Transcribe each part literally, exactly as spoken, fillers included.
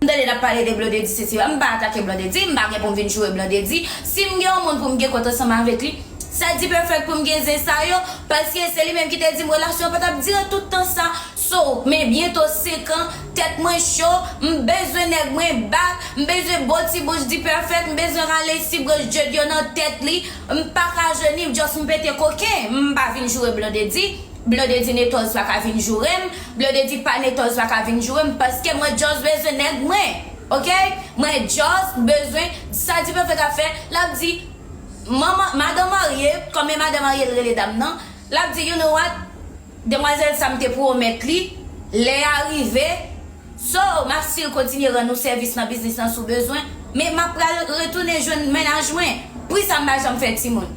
M tande n ap pale de Blondedy, se si m pa atake Blondedy, m pa gen pou m vin joure Blondedy. Si m gen yon moun pou m gen kont ansanm avèk li, se Dperfect pou m gen zen sa yo, paske se li menm ki te di m relasyon an pa t ap dire tout tan sa. So, men byento senk an, tèt mwen cho, m bezwen nèg mwen bak, m bezwen bon ti bouch Dperfect, m bezwen rale ti branch dread yo nan tèt li, m pa ka jwenn li, just m pete koken, m pa vin joure Blondedy. Blondedy Netòz pa ka vin joure m, Blondedy pa Netòz pa ka vin joure m, paske mwen just bezwen nèg mwen, oke? Mwen just bezwen, sa Dperfect ap fè, l ap di, manman, madan marye, kòm e madan marye l rele dam nan, l ap di, you know what? Demwazèl sa m te pwomèt li, lè a rive, so, m ap still kontinye rann ou sèvis nan biznis lan si w bezwen, men m ap pral retounen jwenn mennaj mwen. Poukisa m pa janm fè timoun?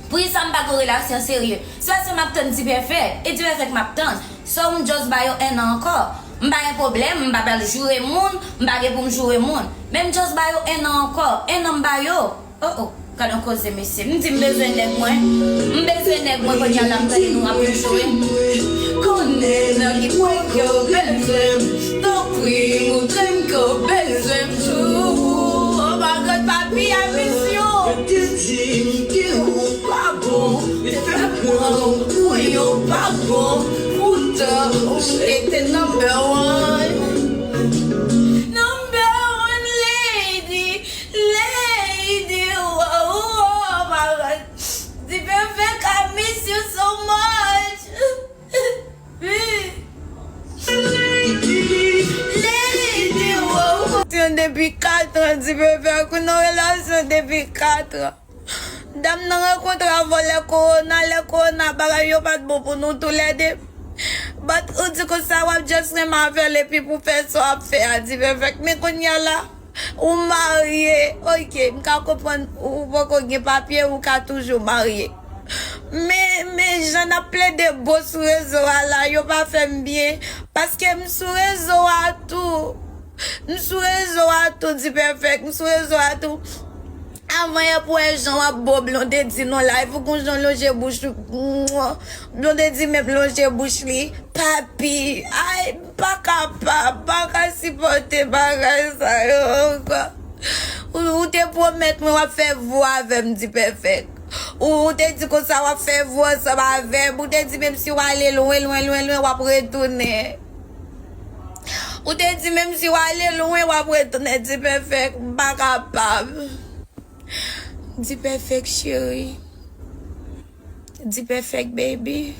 Poukisa m pa gen relasyon serye? Se paske m ap tann Dperfect, e Dperfect m ap tann. So, m just ba yo enn an ankò. M pa gen pwoblèm, m pa pral joure moun, m pa gen pou m joure moun. Men m just ba yo enn an ankò, enn an m ba yo. Oh, oh, gad yon koze, mesye. M di m bezwen nèg mwen. M bezwen nèg mwen, kounye a la m tande nou ap joure. Konnen nan ki pwen ke w bezwen m. Tanpri, moutre m ke w bezwen m. Oh my God, papi, I miss you. Yo te di m ke ou pa bon, te fè pran pou yo pa bon. Poutan, ou te number one. Number one lady. Lady, oh, oh, oh my God. Dperfect, I miss you so much. Lady, oh. Relasyon depi kat an, Dperfect, nou nan relasyon depi kat an. Dam nan rankontre avè w lè kowona, lè kowona bagay yo pa t bon pou nou toulède. But ou di konsa w ap just renmen avè l epi pou fè sa w ap fè a, Dperfect. Men kounye a la, ou marye, oke, m ka konprann ou poko gen papye, ou ka toujou marye. Men, men jan n ap plede bo sou rezo a la, yo pa fè m byen, paske m sou rezo a tou. M sou rezo a tou, Dperfect, m sou rezo a tou. Avan yè pou wè jan w ap bo Blondedy nan live, ou gon jan w lonje bouch ou. Blondedy menm lonje bouch li. Papi, ay, m pa kapab, m pa ka sipòte bagay sa yo ankò. Ou, ou te pwomèt mwen w ap fè vo avè m, Dperfect. Ou, ou te di konsa w ap fè vo ansanm avè m. Ou te di menm si w ale lwen, lwen, lwen, lwen, w ap retounen. Ou te di menm si w ale lwen, w ap retounen, Dperfect. M pa kapab. Dperfect cheri. Dperfect baby.